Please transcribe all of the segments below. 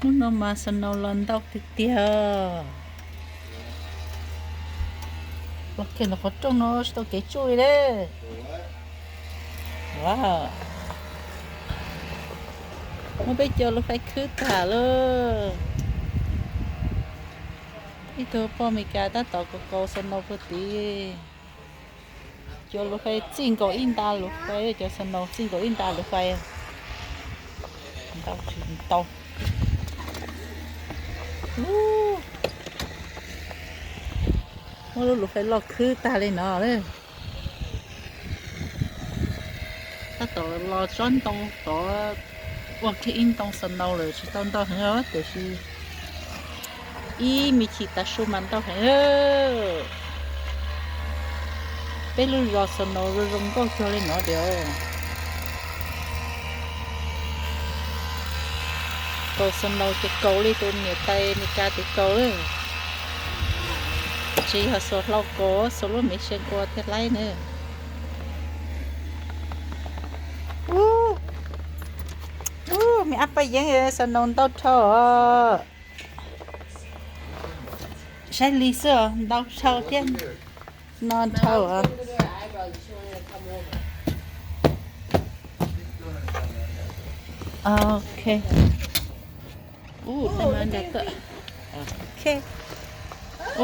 Hnub no mas snow los ntau tiag tiag. Los kiag ntawm qhov rooj no tsis tau kev tsuj li ne. Wow. Muab peb cov lus fais khwb tag lawm. Ib tug poj Meskas tab tom kaus kaus snow puag tid. Cov lus fais txij nkaus ib nta lus fais, cov snow txij nkaus ib nta lus fais. Ntau tsis ntau. Muab lub lus fais loj khwb tag li no lawm. Tab tom los tsob ntoo tod ua kiag ib ntoo snow lawm, tsis tau ntau heev os, tiam sis ib me chim tav su mas ntau heev. Peb lub zos snow zoo zoo nkauj cuag li no tiag. Kaus snow ces kaus li tus niam tais Meskas tus kaus lawm. Tsis yog xuas hlau kaus, xuas lub me xia kua thiaj laib na. Ub, ub, me ab paj yeeb snow ntau dhau os. Saib li xwb os, ntau dhau thiab no dhau os. Ok. Ub, tais Malinda tuaj. Ok.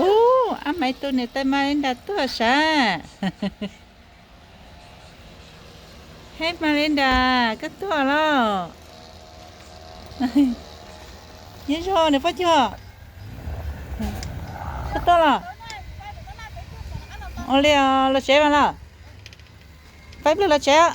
Ub, ab Maiv tus niam tais Malinda tuaj sav. Hej Malinda, koj tuaj los? Nyob zoo niam poj cuag. Koj tuaj los? Ua li los tsev mas los. Peb pliag los tsev.